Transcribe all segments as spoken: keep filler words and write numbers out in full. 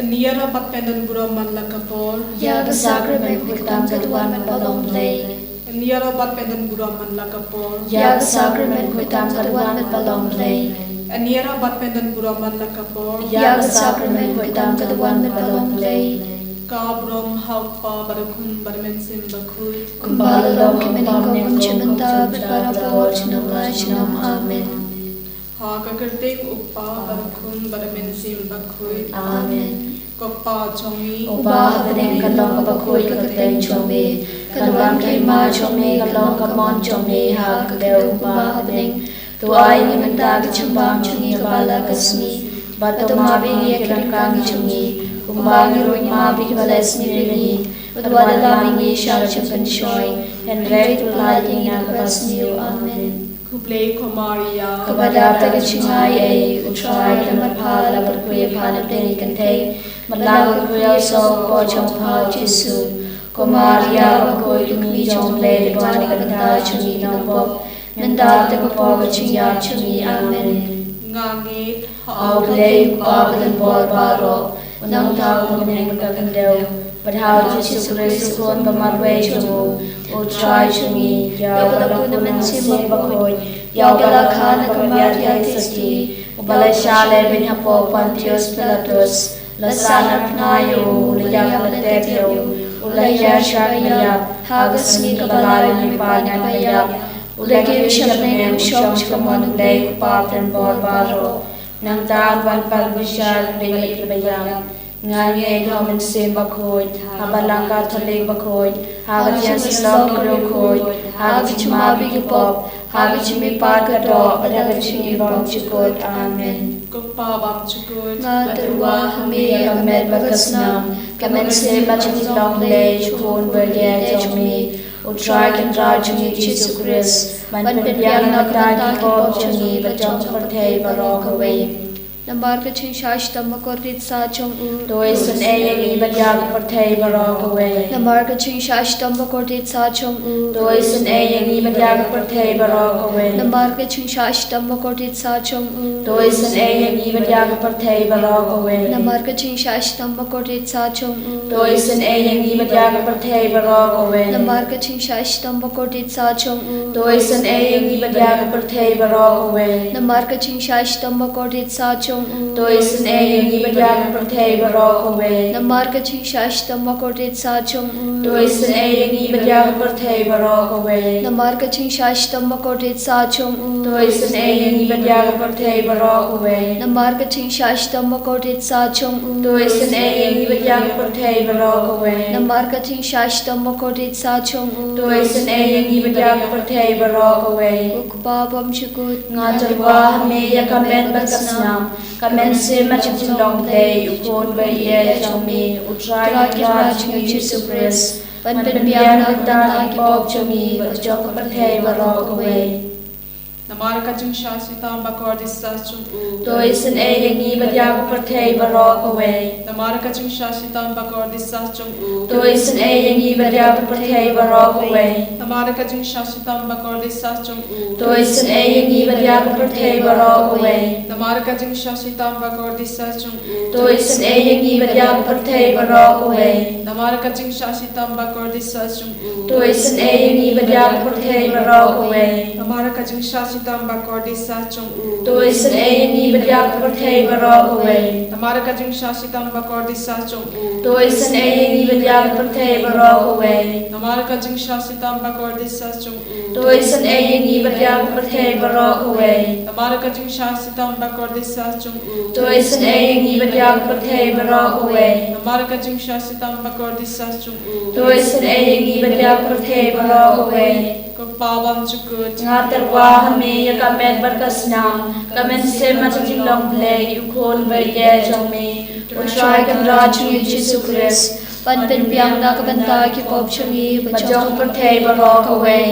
Ynñiar bad pyndon burom man la ka por. Ïa ka sakramen khuid tam ka duwan man ba long Blei. Ynñiar bad pyndon burom man la ka por. Ïa ka sakramen khuid tam ka duwan man ba long Blei. Ynñiar bad pyndon burom man la ka por. Ïa ka sakramen khuid tam ka duwan man ba long Blei. Ka burom ha u Kpa bad u Khun bad u Mynsiem Bakhuid. Kumba la long, kumne, mynta bad barabor, junom la junom. Amen. Ha ka kyrteng u Kpa bad u Khun bad u Mynsiem Bakhuid. Amen. Ko Kpa jong ngi uba ha bneng, ka long kaba khuid ka kyrteng jong me. Ka long ka hima jong me, ka long ka mon jong me ha ka kyrteng uba ha bneng. To ai ngi mynta ka jingbam jong ngi kaba la ka sngi. Bad to map ïa ngi ïa ki ryngkang jong ngi, kumba ngi ruh ngi map ïa kiba la sniew ïa ngi. Bad wat la mih ngi sha ka jingpynshoi, hynrei to pyllait ïa ngi na kaba sniew. Amen. Khublei ko Maria, kaba dap da ka jingai ei, U Trai u don bad pha, la kyrkhu ïa pha na pdeng ki kynthei, bad la kyrkhu ïa u soh u kpoh jong pha u Jisu. Ko Maria bakhuid, ko Kmie jong U Blei, to duwai na ka bynta jong ngi ki nongpop, mynta bad ha ka por ka jingïap jong ngi. Amen. Nga ngeit ha U Blei U Kpa badonbor baroh, u Nongthaw, u Nongbneng bad ka Khyndew, bad ha u Jisu Khrist u Khun ba marwei jong u, U Trai jong ngi, ïa uba la pun na Mynsiem Bakhuid, ïa uba la kha na ka Maria Theisotti, uba la shah lehbeiñ hapoh Pontius Pilatus, la sahnarphna ïa u, u la ïap, la tep ïa u, u la hiar sha ka ïap, ha ka sngi kaba lai u la mihpat na ki baïap, u la kiew sha bneng, u shong sha ka mon U Blei U Kpa badonbor baroh. Nangta un wan pat bishar ha lyndet ki baïap. Nga ngeit ha U Mynsiem Bakhuid, ha ka Balang Katholik bakhuid, ha ka jingïasyllok ki riewkhuid, ha ka jingmap ïa ki pop, ha ka jingmihpat ka doh, bad ha ka jingim bymjukut. Amen. Ko Kpa bymjukut, nga tyrwa ha me ïa ka met bad ka snam, ka mynsiem bad ka jinglong Blei, U Khun baïeit jong me, U Trai Kynrad jong ngi U Jisu Khrist, ban pynbiang na ka bynta ki pop jong ngi bad jong ka pyrthei baroh kawei. Namar ka jingshah shitom bakordit sah jong u, to isynei ïa ngi bad ïa ka pyrthei baroh kawei. Namar ka jingshah shitom bakordit sah jong u, to isynei ïa ngi bad ïa ka pyrthei baroh kawei. Namar ka jingshah shitom bakordit sah jong u, to isynei ïa ngi bad ïa ka pyrthei baroh kawei. Namar ka jingshah shitom bakordit sah jong u, to isynei ïa ngi bad ïa ka pyrthei baroh kawei. Namar ka jingshah shitom bakordit sah jong u, to isynei ïa ngi bad ïa ka pyrthei baroh kawei. Namar ka jingshah shitom bakordit sah jong u, to isynei ïa ngi bad ïa ka pyrthei baroh kawei. Namar ka jingshah shitom bakordit sah jong u, to isynei ïa ngi bad ïa ka pyrthei baroh kawei. Namar ka jingshah shitom bakordit sah jong u, to isynei ïa ngi bad ïa ka pyrthei baroh kawei. Namar ka jingshah shitom bakordit sah jong u, to isynei ïa ngi bad ïa ka pyrthei baroh kawei. Namar ka jingshah shitom bakordit sah jong u, to isynei ïa ngi bad ïa ka pyrthei baroh kawei. Ko Kpa bymjukut, nga tyrwa ha me ïa ka met bad ka snam, ka mynsiem bad ka jinglong Blei, U Khun baïeit jong me, U Trai Kynrad jong ngi U Jisu Khrist, ban pynbiang na ka bynta ki pop jong ngi bad jong ka pyrthei baroh kawei. Namar ka jingshah shitom bakordit sah jong u, to isynei ïa ngi bad ïa ka pyrthei baroh kawei. Namar ka jingshah shitom bakordit sah jong u, to isynei ïa ngi bad ïa ka pyrthei baroh kawei. Namar ka jingshah shitom bakordit sah jong u, to isynei ïa ngi bad ïa ka pyrthei baroh kawei. Namar ka jingshah shitom bakordit sah jong u, to isynei ïa ngi bad ïa ka pyrthei baroh kawei. Namar ka jingshah shitom bakordit sah jong u, to isynei ïa ngi bad ïa ka pyrthei baroh kawei. Namar ka jingshah shitom bakordit sah jong u, to isynei ïa ngi bad ïa ka pyrthei baroh kawei. Namar ka jingshah shitom bakordit sah jong u, to isynei ïa ngi bad ïa ka pyrthei baroh kawei. Namar ka jingshah shitom bakordit sah jong u, to isynei ïa ngi bad ïa ka pyrthei baroh kawei. Namar ka jingshah shitom bakordit sah jong u, to isynei ïa ngi bad ïa ka pyrthei baroh kawei. Namar ka jingshah shitom bakordit sah jong u, to isynei ïa ngi bad ïa ka pyrthei baroh kawei. Ko Kpa bymjukut, nga tyrwa ha me ïa ka met bad ka snam, ka mynsiem bad ka jinglong Blei, U Khun baïeit jong me, U Trai Kynrad jong ngi U Jisu Khrist, ban pynbiang na ka bynta ki pop jong ngi bad jong ka pyrthei baroh kawei.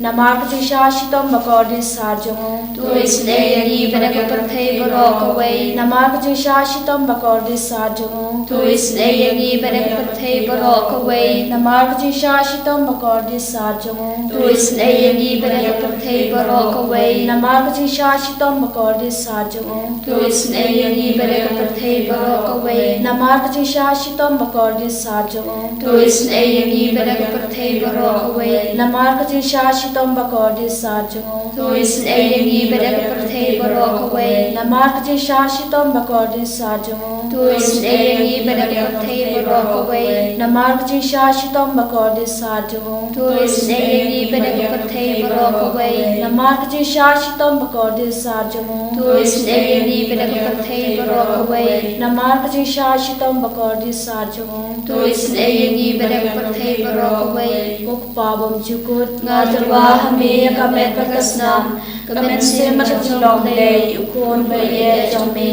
Namar ka jingshah shitom bakordit sat jong u, to isynei ïa ngi bad ïa ka pyrthei baroh kawei. Namar ka jingshah shitom bakordit sat jong u, to isynei ïa ngi bad ïa ka pyrthei baroh kawei. Namar ka jingshah shitom bakordit sat jong u, to isynei ïa ngi bad ïa ka pyrthei baroh kawei. Namar ka jingshah shitom bakordit sat jong u, to isynei ïa ngi bad ïa ka pyrthei baroh kawei. Namar ka jingshah shitom bakordit sat jong u, to isynei ïa ngi bad ïa ka pyrthei baroh kawei. Namar ka jingshah shitom bakordit sat jong u, to isynei ïa ngi bad ïa ka pyrthei baroh kawei. Namar ka jingshah shitom bakordit sat jong u, to isynei ïa ngi bad ïa ka pyrthei baroh kawei. Namar ka jingshah shitom bakordit sat jong u, to isynei ïa ngi bad ïa ka pyrthei baroh kawei. Namar ka jingshah shitom bakordit sat jong u, to isynei ïa ngi bad ïa ka pyrthei baroh kawei. Namar ka jingshah shitom bakordit sat jong u, to isynei ïa ngi bad ïa ka pyrthei baroh kawei. Ko Kpa bymjukut, nga tyrwa ha me ïa ka met bad ka snam, ka mynsiem bad ka jinglong Blei, U Khun ba ïeit jong me,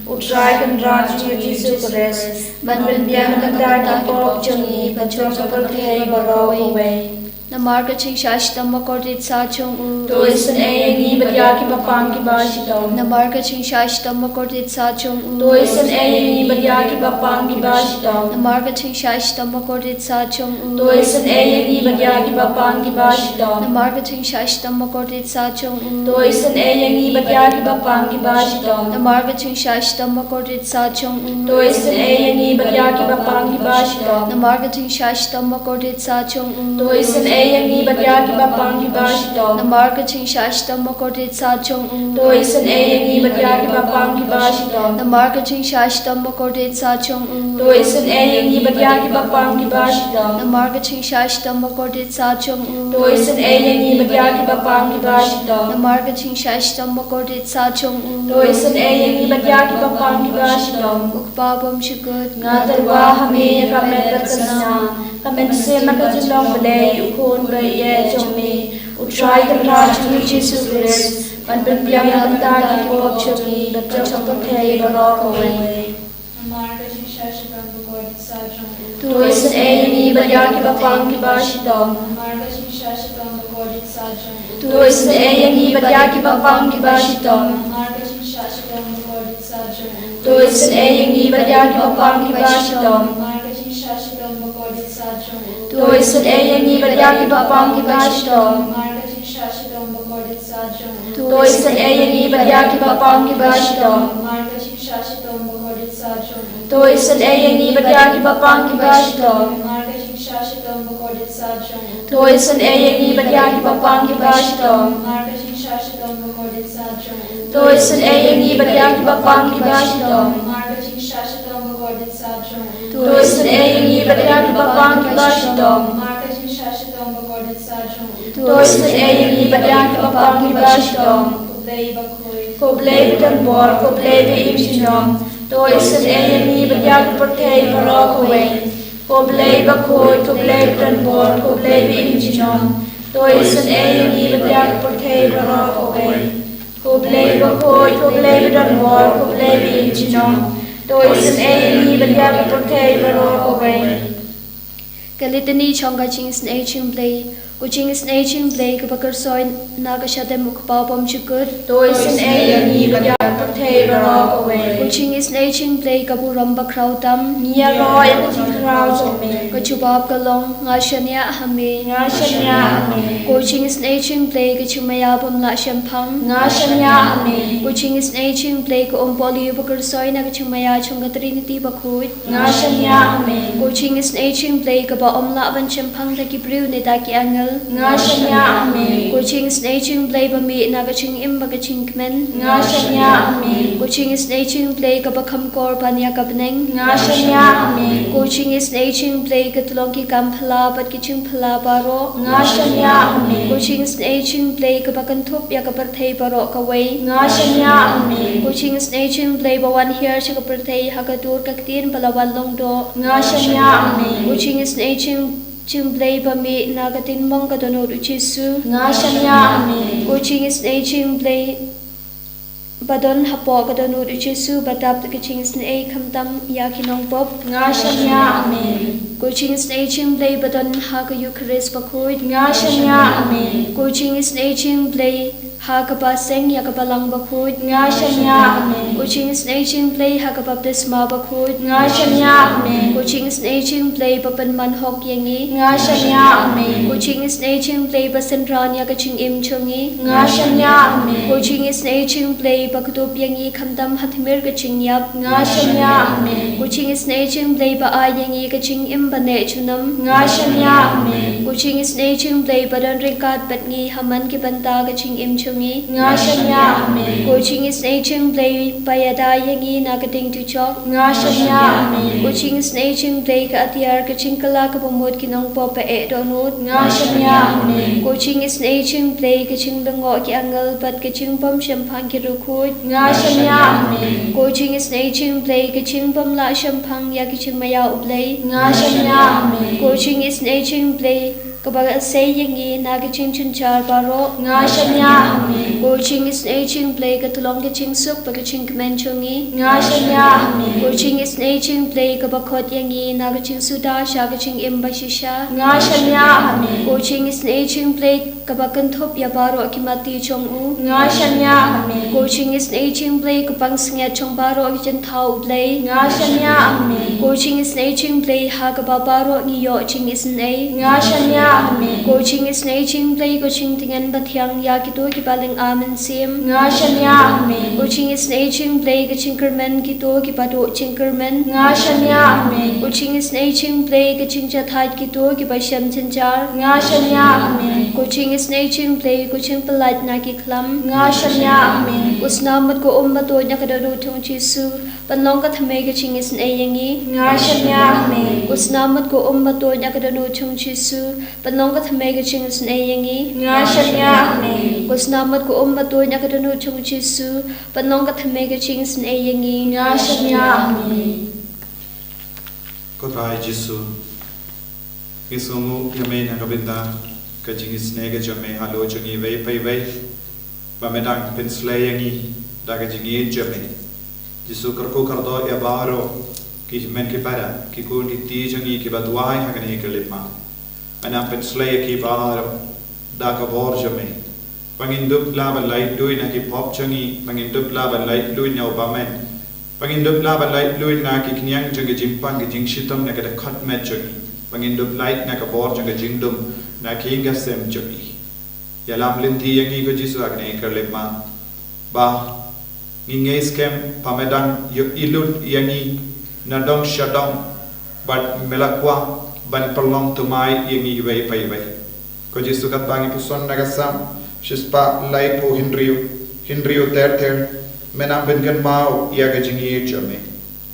U Trai Kynrad jong ngi U Jisu Khrist, ban pynbiang na ka bynta ki pop jong ngi bad jong ka pyrthei baroh kawei. Namar ka jingshah shitom bakordit sat jong u, to isynei ïa ngi bad ïa kiba pang kiba shitom. Namar ka jingshah shitom bakordit sat jong u, to isynei ïa ngi bad ïa kiba pang kiba shitom. Namar ka jingshah shitom bakordit sat jong u, to isynei ïa ngi bad ïa kiba pang kiba shitom. Namar ka jingshah shitom bakordit sat jong u, to isynei ïa ngi bad ïa kiba pang kiba shitom. Namar ka jingshah shitom bakordit sat jong u, to isynei ïa ngi bad ïa kiba pang kiba shitom. Namar ka jingshah shitom bakordit sat jong u, to isynei ïa ngi bad ïa kiba pang kiba shitom. Namar ka jingshah shitom bakordit sat jong u, to isynei ïa ngi bad ïa kiba pang kiba shitom. Namar ka jingshah shitom bakordit sat jong u, to isynei ïa ngi bad ïa kiba pang kiba shitom. Namar ka jingshah shitom bakordit sat jong u, to isynei ïa ngi bad ïa kiba pang kiba shitom. Namar ka jingshah shitom bakordit sat jong u, to isynei ïa ngi bad ïa kiba pang kiba shitom. Ko Kpa bymjukut, nga tyrwa ha me ïa ka met bad ka snam, ka mynsiem bad ka jinglong Blei, U Khun ba ïeit jong me, U Trai Kynrad jong ngi U Jisu Khrist, ban pynbiang na ka bynta ki pop jong ngi bad jong ka pyrthei baroh kawei. Namar ka jingshah shitom bakordit sat jong u, to isynei ïa ngi bad ïa kiba pang kiba shitom. Namar ka jingshah shitom bakordit sat jong u, to isynei ïa ngi bad ïa kiba pang kiba shitom. Namar ka jingshah shitom bakordit sat jong u, to isynei ïa ngi bad ïa kiba pang kiba shitom. Namar ka jingshah shitom bakordit sat jong u, to isynei ïa ngi bad ïa kiba pang kiba shitom. Namar ka jingshah shitom bakordit sat jong u, to isynei ïa ngi bad ïa kiba pang kiba shitom. Namar ka jingshah shitom bakordit sat jong u, to isynei ïa ngi bad ïa kiba pang kiba shitom. Namar ka jingshah shitom bakordit sat jong u, to isynei ïa ngi bad ïa kiba pang kiba shitom. Namar ka jingshah shitom bakordit sat jong u, to isynei ïa ngi bad ïa kiba pang kiba shitom. Namar ka jingshah shitom bakordit sat jong u, to isynei ïa ngi bad ïa kiba pang kiba shitom. Namar ka jingshah shitom bakordit sat jong u, to isynei ïa ngi bad ïa kiba pang kiba shitom. Ko Blei bakhuid, ko Blei badon bor, ko Blei ba im junom, to isynei ïa ngi bad ïa ka pyrthei baroh kawei. Ko Blei bakhuid, ko Blei badon bor, ko Blei ba im junom, to isynei ïa ngi bad ïa ka pyrthei baroh kawei. Ko Blei bakhuid, ko Blei badon bor, ko Blei ba im junom, to isynei ïa ngi bad ïa ka pyrthei baroh kawei. Ka Litany jong ka jingisynei jong U Blei. Ko jingisynei jong U Blei kaba kyrsoi na ka shadem U Kpa bymjukut, to isynei ïa ngi bad ïa ka pyrthei baroh kawei. Ko jingisynei jong U Blei ka burom bakhraw tam, ngi ïaroh ïa ka jingkhraw jong me. Ka jubab ka long, nga shaniah ha me. Nga shaniah ha me. Ko jingisynei jong U Blei ka jingmaïa bym lah shemphang, nga shaniah ha me. Ko jingisynei jong U Blei ka um pohliew ba kyrsoi na ka jingmaïa jong ka Trinity bakhuid, nga shaniah ha me. Ko jingisynei jong U Blei kaba ym lah ban shemphang da ki briew ne da ki angel, nga shaniah ha me. Ko jingisynei jong U Blei ba mih na ka jingim bad ka jingkmen, nga shaniah ha me. Ko jingisynei jong U Blei kaba kham kor ban ïa ka bneng, nga shaniah ha me. Ko jingisynei jong U Blei ka tyllong ki kam phylla bad ki jingphylla baroh, nga shaniah ha me. Ko jingisynei jong U Blei kaba kynthup ïa ka pyrthei baroh kawei, nga shaniah ha me. Ko jingisynei jong U Blei ba wan hiar sha ka pyrthei ha ka dur ka ktien ba la wan long doh, nga shaniah ha me. Ko jingisynei jong, jong U Blei ba mih na ka diengphna ka dohnud U Jisu, nga shaniah ha me. Ko jingisynei jong U Blei Ba don hapoh ka dohnud u Jisu ba dap da ka jingisynei khamtam ïa ki nongpop. Nga shaniah, amen. Ko jingisynei jong U Blei ba don ha ka Eukharist bakhuid. Nga shaniah, amen. Ko jingisynei jong U Blei ha kaba seng ïa ka Balang bakhuid. Nga shaniah, amen. Ko jingisynei jong U Blei ha ka baptisma bakhuid. Nga shaniah, amen. Ko jingisynei jong U Blei ba pynman hok ïa ngi. Nga shaniah, amen. Ko jingisynei jong U Blei ba synran ïa ka jingim jong ngi. Nga shaniah, amen. Ko jingisynei jong U Blei ba kdup ïa ngi khamtam ha tmier ka jingïap. Nga shaniah, amen. Ko jingisynei jong U Blei ba ai ïa ngi ka jingim ba neh junom. Nga shaniah, amen. Ko jingisynei jong U Blei ba don ryngkat bad ngi ha man ki bynta ka jingim jong ngi. Nga shaniah, amen. Ko jingisynei jong U Blei ba ïada ïa ngi na ka ding dujok. Nga shaniah, amen. Ko jingisynei jong U Blei ka atiar ka jingkylla kaba mut ki nongpop ba eh dohnud. Nga shaniah, amen. Ko jingisynei jong U Blei ka jinglyngngoh ki angel bad ka jingbym shemphang ki riewkhuid. Nga shaniah, amen. Ko jingisynei jong U Blei ka jingbym lah shemphang ïa ki jingmaïa U Blei. Nga shaniah, amen. Ko jingisynei jong U Blei kaba sei ïa ngi na ka jingjynjar baroh. Nga shaniah, amen. Ko jingisynei jong U Blei ka tyllong ka jingsuk bad ka jingkmen jong ngi. Nga shaniah, amen. Ko jingisynei jong U Blei kaba khot ïa ngi na ka jingsuda sha ka jingim bashisha. Nga shaniah, amen. Ko jingisynei jong U Blei kaba kynthup ïa baroh ki matti jong u. Nga shaniah, amen. Ko jingisynei jong U Blei ka pansngiat jong baroh ki jingthaw U Blei. Nga shaniah, amen. Ko jingisynei jong U Blei ha kaba baroh ngi ïoh jingisynei. Nga shaniah, amen. Ko jingisynei jong U Blei ka jingtngen bathiang ïa kito kiba lynga mynsiem. Nga shaniah, amen. Ko jingisynei jong U Blei ka jingkyrmen kito kiba duh jingkyrmen. Nga shaniah, amen. Ko jingisynei jong U Blei ka jingjahthait kito kiba shem jynjar. Nga shaniah, amen. Ko jingisynei jong U Blei ka jingpyllait na ki khlam. Nga shaniah, amen. Ko snam mut ko um ba tuid na ka dohnud jong u Jisu ban long ka thymmei ka jingisynei ïa ngi. Nga shaniah, amen. Ko snam mut ko um ba tuid na ka dohnud jong u Jisu ban long ka thymmei ka jingisynei ïa ngi. Nga shaniah, amen. Ko snam mut ko um ba tuid na ka dohnud jong u Jisu ban long ka thymmei ka jingisynei ïa ngi. Nga shaniah, amen. Ko Trai Jisu, ngi sngewnguh ïa me na ka bynta ka jingisynei ka jong me halor jong ngi iwei pa iwei, ba me dang pynslei ïa ngi da ka jingïeit jong me. Jisu, kyrkhu kyrdoh ïa baroh ki hynmen ki para, ki khun ki kti jong ngi kiba duwai ha kane ka lipmat. Me nang pynslei ïa ki baroh da ka bor jong me, ba ngin dup lah ban laitluid na ki pop jong ngi, ba ngin dup lah ban laitluid na u bymman, ba ngin dup lah ban laitluid na ki khñiang jong ka jingpang ka jingshitom na ka dkhot met jong ngi, ba ngin dup lait na ka bor jong ka jingdum na ka ïing ka sem jong ngi. Ïalam lynti ïa ngi ko Jisu ha kane ka lipmat, ba ngi ngeit skhem ba me dang ïohi lut ïa ngi nadong shadong, bad me la kwah ban pynlong thymmai ïa ngi iwei pa iwei. Ko Jisu, katba ngi puson na ka Salm shispah laiphew hynriew, hynriew ter ter, me nang pynkynmaw ïa ka jingïeit jong me.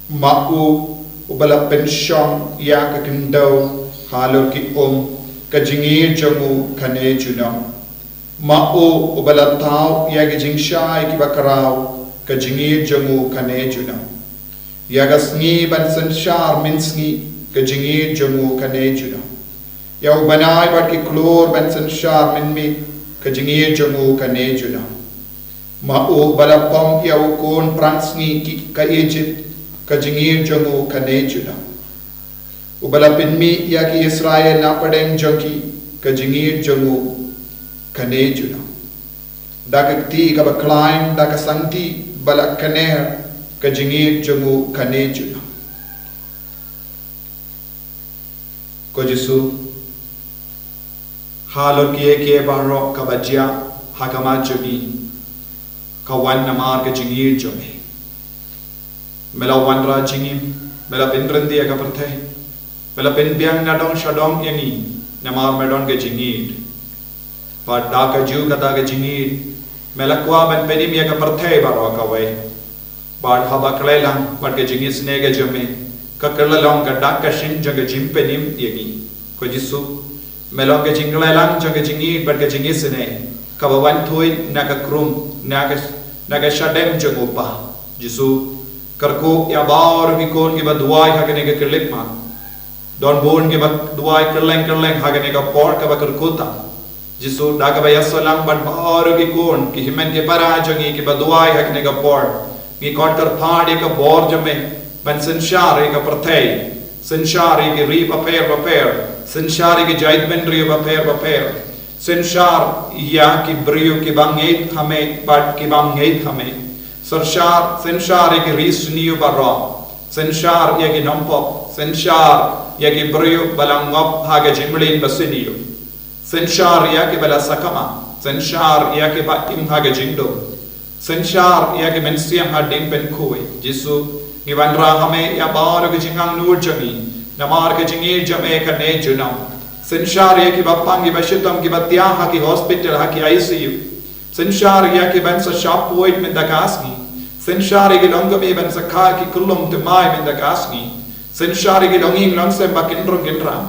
Ma u uba la pynshong ïa ka khyndew halor ki um, ka jingïeit jong u kane junom. Ma u uba la thaw ïa ki jingshai kiba khraw, ka jingïeit jong u kane junom. Ïa ka sngi ban synshar mynsngi, ka jingïeit jong u kane junom. Ïa u bnai bad ki khlur ban synshar mynmiet, ka jingïeit jong u kane junom. Ma u uba la pom ïa u khun phrang sngi ki ka Ijipt, ka jingïeit jong u kane junom. Uba la pynmih ïa ki Israel na pdeng jong ki, ka jingïeit jong u kane junom. Da ka kti kaba khlaiñ, da ka sangti ba la kner, ka jingïeit jong u kane junom. Ko Jisu, halor kiei kiei baroh kaba jia ha khmat jong ngi, ka wan namar ka jingïeit jong me. Me la wanrah jingim, me la pynryntih ïa ka pyrthei, me la pynbiang nadong shadong ïa ngi, namar me don ka jingïeit. Bad da kajuh kata ka jingïeit, me la kwah ban pynim ïa ka pyrthei baroh kawei. Bad haba khlei lang bad ka jingisynei ka jong me, ka kylla long ka dak ka shin jong ka jingpynim ïa ngi. Ko Jisu, me long ka jingkhlalang jong ka jingïeit bad ka jingisynei, kaba wan thuh na ka krum, na ka, na ka shadem jong u Kpa. Jisu, kyrkhu ïa baroh ki khun kiba duwai ha kane ka khyllipmat. Don bun kiba duwai kylleng kylleng ha kane ka por kaba kyrkhu tam. Jisu, da kaba ïasolang bad baroh ki khun, ki hynmen ki para jong ngi kiba duwai ha kane ka por, ngi khot kyrpad ïa ka bor jong me ban synshar ïa ka pyrthei, synshar ïa ki ri bapher bapher, synshar ïa ki jaitbynriew bapher bapher, synshar ïa ki briew kiba ngeit ha me bad ki bym ngeit ha me. Synshar, synshar ïa ki ri sniew baroh, synshar ïa ki nongpop, synshar ïa ki briew ba la ngop ha ka jingmlien ba sniew. Synshar ïa kiba la sakma, synshar ïa kiba im ha ka jingdum, synshar ïa ki mynsiem hadien pynkhuid. Jisu, ngi wanrah ha me ïa baroh ki jingangnud jong ngi, namar ka jingïeit jong me kane junom. Synshar ïa kiba pang, kiba shitom, kiba thiah ha ki hospital, ha ki I C U. Synshar ïa ki ban sa shah poi mynta ka sngi. Synshar ïa ki longkmie ban sa kha ki kyllum thymmai mynta ka sngi. Synshar ïa ki longïing longsem ba kynrung kynrang.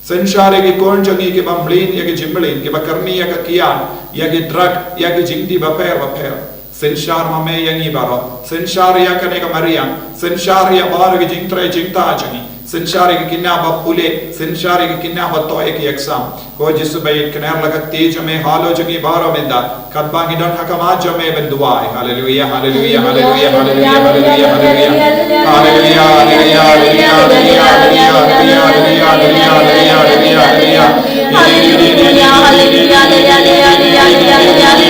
Synshar ïa ki khun jong ngi kiba mlien ïa ki jingmlien, kiba kyrni ïa ka kiad, ïa ki drug, ïa ki jingdih bapher bapher. Synshar ma me ïa ngi baroh. Synshar ïa kane ka mariang. Synshar ïa baroh ki jingtrei jingtah jong ngi. Synshar ïa ki khynnah ba pule. Synshar ïa ki khynnah ba thoh ïa ki exam. Ko Jisu ba ïeit, kner la ka kti jong me halor jong ngi baroh mynta. Katba ngi don ha khmat jong me ban duwai. Haleluia, haleluia, haleluia, haleluia, haleluia, haleluia. Haleluia, haleluia, haleluia, haleluia, haleluia. Hallelujah, hallelujah, hallelujah, hallelujah, hallelujah. Hallelujah, hallelujah, hallelujah, hallelujah.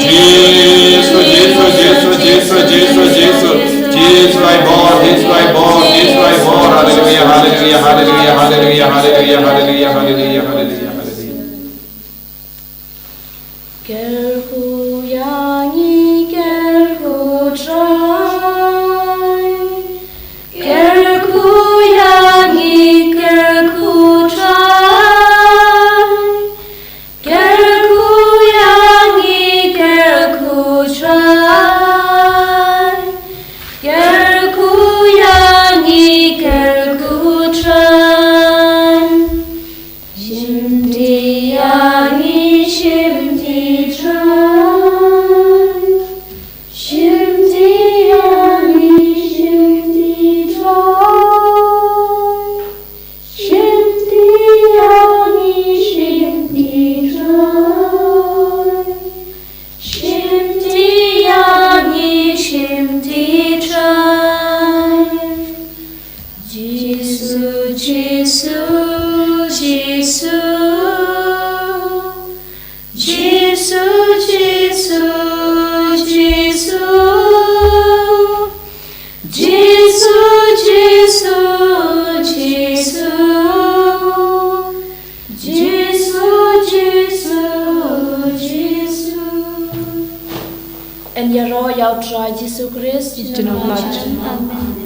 Jesus, Jesus, Jesus, Jesus, Jesus. Jesus, I bor, Jesus, I bor, Jesus, I bor. Hallelujah, hallelujah, hallelujah, hallelujah, hallelujah, hallelujah, hallelujah, hallelujah, hallelujah, hallelujah. Kyrkhu ïa ngi, kyrkhu Trai. Kyrkhu ïa ngi, kyrkhu Trai. Kyrkhu ïa ngi, kyrkhu Trai. Kyrkhu ïa ngi, kyrkhu Trai. Shimti ïa ngi, shimti Trai. Shimti ïa ngi, shimti Trai. Shimti ïa ngi, shimti Trai. Shimti ïa ngi, shimti Trai. Jisu, Jisu, Jisu. Jisu, Jisu, Jisu. Jisu, Jisu, Jisu. Jisu, Jisu, Jisu. Yn ïaroh ïa U Trai Jisu Khrist. Junom la junom. Amen.